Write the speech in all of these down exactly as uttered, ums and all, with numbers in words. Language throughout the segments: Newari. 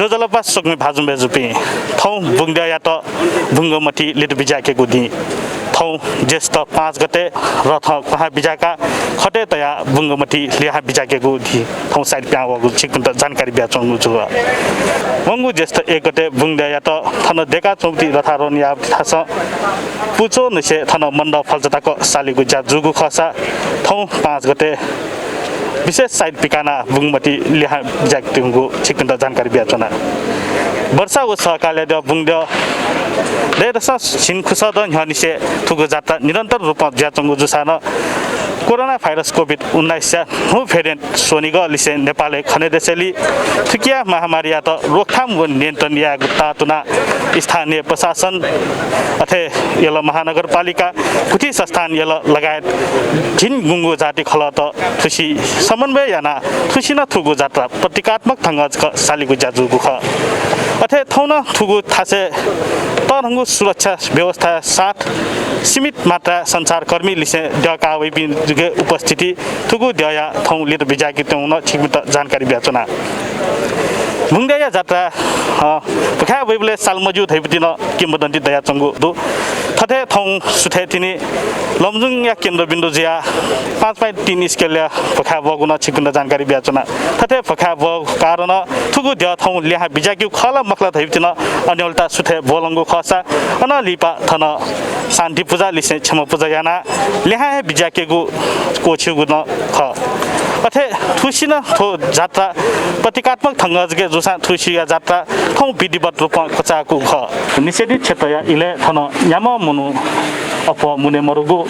ज्वजलपा स्वकुमि भाजु मय्‌जुपिं, थौं बुंगद्यःयात बुंगमति लित बिज्याकेगु दिं। थौं ज्येष्ठ पाँच गते रथं क्वहां बिज्याकाः खतय् तयाः बुंगमति लिहां बिज्याकेगु दिं थौं साइत पिहां वःगु छिकपिन्त जानकारी बियाच्वंगु जुल। वंगु ज्येष्ठ एक गते बुंगद्यःयात थन दय्‌काच्वंगु रथारोहण याःगु थासं पुचःनिसें थन मण्डप फल्चा तक सालेगु ज्या जूगु खःसा थौं पाँच गते विशेष साइत पिकानाः बुंगमति लिहां बिज्याकेत्यंगु छिकपिन्त जानकारी बियाच्वना। वर्षा व सहकालया द्यः बुंगद्यः दय्‌दसं झिंखुसः दँ न्ह्यःनिसें थुगु जात्रा निरन्तर रूपं जुयाच्वंगु जूसां नं कोरोना भाइरस कोभिड उन्नाइसया न्हू भेरिएन्ट स्वनिगःलिसें नेपालय् खनेदसय्‌लि थुकिया महामारीयात रोकथाम व नियन्त्रण यायेगु तातुनाः स्थानीय प्रशासन, अथे यल महानगरपालिका, गुथि संस्थान यल लगायत झिंगुंगू जाति खलःत थुसि समन्वय यानाः थुसि नं थुगु जात्रा प्रतीकात्मक ढंगं जक सालेगु ज्या जूगु खः। अथे थौं नं थुगु थासय् तःधंगु सुरक्षा व्यवस्थाया साथ सीमित मात्राय् सञ्चारकर्मीलिसें द्यः काः वइपिं जक उपस्थिति थुगु द्यःया थौं लित बिज्याकेत्यंगु नं छिकपिन्त जानकारी बियाच्वना। बुंगद्यःया जात्रा, अ, भुखाय् वइबलय् साल मज्यू धइपिं नं किंवदन्ती दयाच्वंगु दु। थथे थौं सुथय् तिनि लमजुङया केन्द्रबिन्दु जुयाः पाँच point तीन स्केलया भुखाय् वःगु नं छिकपिन्त जानकारी बियाच्वना। थथे भुखाय् वःगु कारणं थुगु द्यः थौं लिहां बिज्याकेगु खः ला मखु ला धइपिं नं अन्योलता सुथय् ब्वलंगु खःसा अनं लिपा थन शान्ति पुजालिसें क्षमा पुजा यानाः लिहां हे बिज्याकेगु क्वःछिउगु नं खः। अथे थुसि नं थ्व जात्रा प्रतीकात्मक ढंगं जक जूसां थुसिया जात्रा थौं विधिवत रूपं क्वचाःगु खः। निषेधित क्षेत्रया इलय् थन न्याम्ह मनू अप्वः मुने मरुगु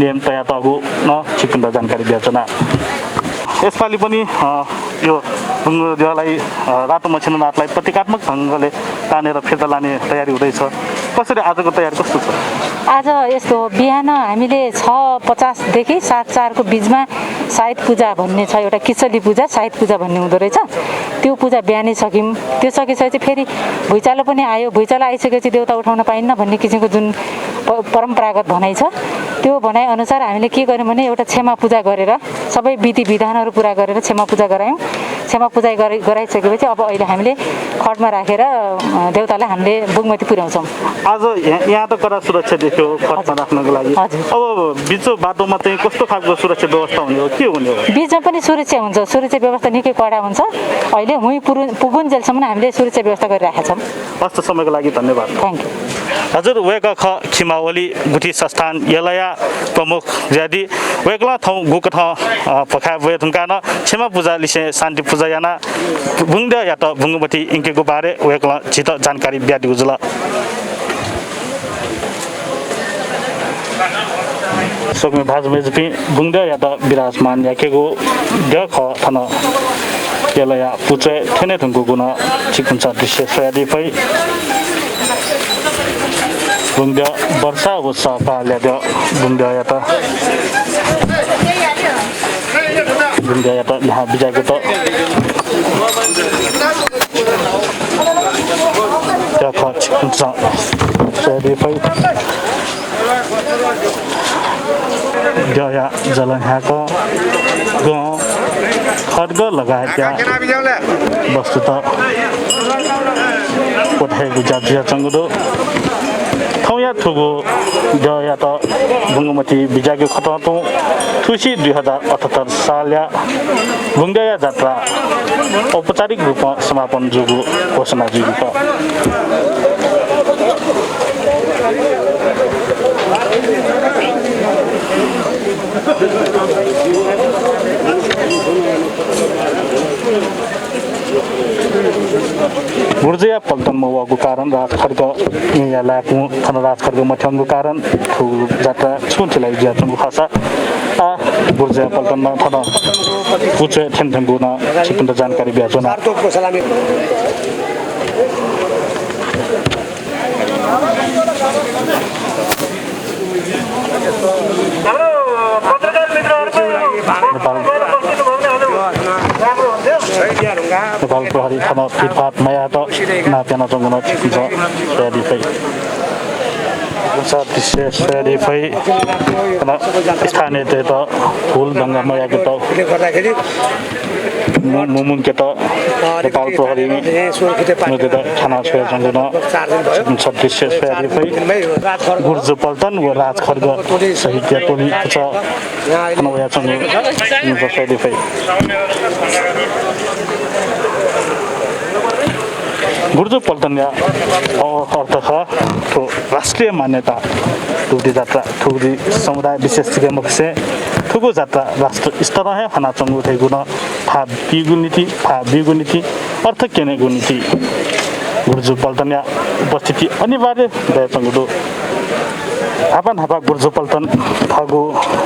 नियम तयातःगु नं छिकपिन्त जानकारी बियाच्वना। यसपालि पनि, अ, यो बुंगद्यःलाई, अ, रातो मछिन्द्रनाथलाई प्रतीकात्मक ढंगले तानेर फिर्ता लाने तयारी हुँदैछ। कसरी आजको तयारी कस्तो छ? आज यस्तो हो, बिहान हामीले छ पचासदेखि सात चारको बिचमा साइत पुजा भन्ने छ, एउटा किचली पुजा, साइत पुजा भन्ने हुँदो रहेछ। त्यो पुजा बिहानै सक्यौँ। त्यो सकिसकेपछि फेरि भुइँचालो पनि आयो। भुइँचालो आइसकेपछि देउता उठाउन पाइन्न भन्ने किसिमको जुन प-, परम्परागत भनाइ छ, त्यो भनाइ अनुसार हामीले के गर्यौँ भने एउटा क्षमा पुजा गरेर सबै विधिविधानहरू पुरा गरेर क्षमा पुजा गरायौँ। क्षमा पुजा गरि-, गराइसकेपछि अब अहिले हामीले खटमा राखेर, अ, देउतालाई हामीले बुंगमति पुर्‍याउँछौँ। आज यहाँ, यहाँ त कडा सुरक्षा देखियो खटमा हजुर। राख्नको लागि। हजुर। अब बिचो बाटोमा चाहिँ कस्तो खालको सुरक्षा व्यवस्था हुने हो, के हुने हो? बिचमा पनि सुरक्षा हुन्छ, सुरक्षा व्यवस्था निकै कडा हुन्छ। अहिले हुँइ पुरु-, पुगुन्जेलसम्म हामीले सुरक्षा व्यवस्था गरिराखेका छौँ। हस्त, समयको लागि धन्यवाद। Thank you। हजुर, वय्‌कः खः खिमा ओली गुथि संस्थान यलया प्रमुख ज्यादि। वय्‌कलं थौं गुकथं, अ, भुखाय् ब्वये धुंकाः नं क्षमा पुजालिसें शान्ति पुजा यानाः बुंगद्यःयात बुंगमति यंकेगु बारे वय्‌कलं झीत जानकारी बियादीगु जुल। स्वकुमि भाजु मय्‌जुपिं, बुंगद्यःयात विराजमान याकेगु द्यः खः थन यलया पुचःय् थ्यने धुंकूगु नं छिकपिन्सं दृश्य स्वयादी फइ। बुंगद्यः वर्षा व सहकालया द्यः बुंगद्यःयात बुंगद्यःयात लिहां बिज्याकेत द्यः खः छिकपिन्सं स्वयादी फइ। द्यःया जलन्ह्याकः, गं, खड्ग लगायतया वस्तुत क्वथयेगु ज्या जुयाच्वंगु दु। थौंया थुगु द्यःयात बुंगमति बिज्याकेगु खतं तुं थुसि दुई हजार अठहत्तर सालया बुंगद्यःया जात्रा औपचारिक रूपं समापन जूगु घोषणा जूगु खः। बुर्जुया पल्टन मवःगु कारण राजखड्ग येँया लाय्‌कुं थन राजखड्ग मथ्यंगु कारण थुगु जात्रा छुं थिलाइ जुयाच्वंगु खःसा आः बुर्जुया पल्टन नं थन पुचःय् थ्यने धुंकूगु नं छिकपिन्त जानकारी बियाच्वना। नेपाल, नेपाल प्रहरी थन फिटफाट मयायेत नाप यानाच्वंगु नं छिकपिन्सं धयादी फइ। दृश्य स्वयादी फइ। अन स्थानीयतय्त हुल दंगा मयाकेत, मु-, मुमुंकेत नेपाल प्रहरीं मनूतय्त ख्यानाः छ्वयाच्वंगु नं दृश्य स्वयादी फइ। गुर्जु पल्टन व राज खड्ग सहितया टोली पुचः थन वयाच्वंगु नं स्वयादी फइ। गुर्जु पल्टनया अ-, अर्थ खः थ्व राष्ट्रिय मान्यता दुगुति जात्रा। थुगुति समुदाय विशेष जक मखुसें थुगु जात्रा राष्ट्र स्तरं हे हनाच्वंगु धइगु नं थाहा बीगु निंतिं, थाहा बीगु निंतिं, अर्थ क्यनेगु निंतिं गुर्जु पल्टनया उपस्थिति अनिवार्य दयाच्वंगु दु। आपाः न्हापा गुर्जु पल्टन थःगु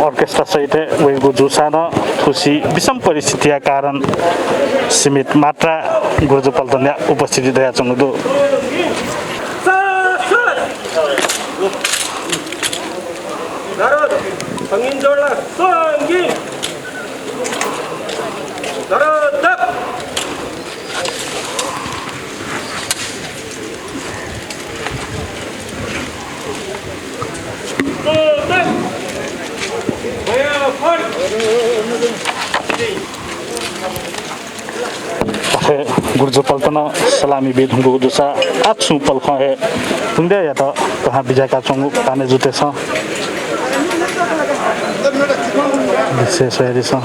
orchestra सहित वइगु जूसां नं थुसी विषम परिस्थितिया कारण सीमित मात्रा गुर्जु पल्टनया उपस्थिति दयाच्वंगु दु। अथे गुर्जु पल्टनं सलामी बीधुंकूगु दुसा आः छुं पलखं हे तुंग्देयात कहां बिज्याकाच्वंगु पानेजुतय्सं विशेष यादिसँ।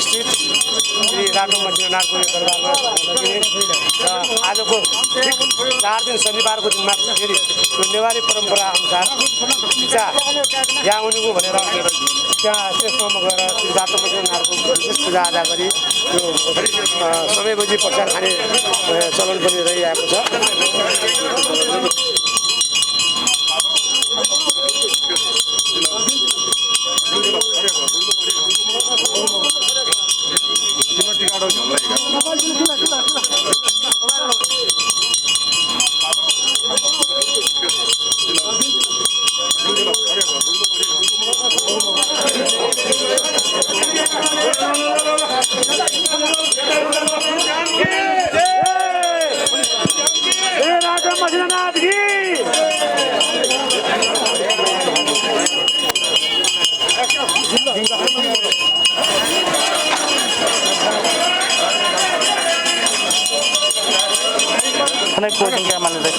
स्थित श्री रातो मसिना नारको दरबारमा लगिने र आजको ठिक चार दिन शनिबारको दिनमा फेरि त्यो नेवारी परम्परा अनुसार भिक्षा याः हुनेगु भनेर त्यहाँ श्रेष्ठमा गएर श्री रातो मसिना नारको विशेष पूजाआजा गरी यो, अ, समय बजी प्रसाद खाने, अ, चलन पनि रहिआएको छ। ए राजा मसिनानाथ की। अनेक कोचिङ क्या माने दे।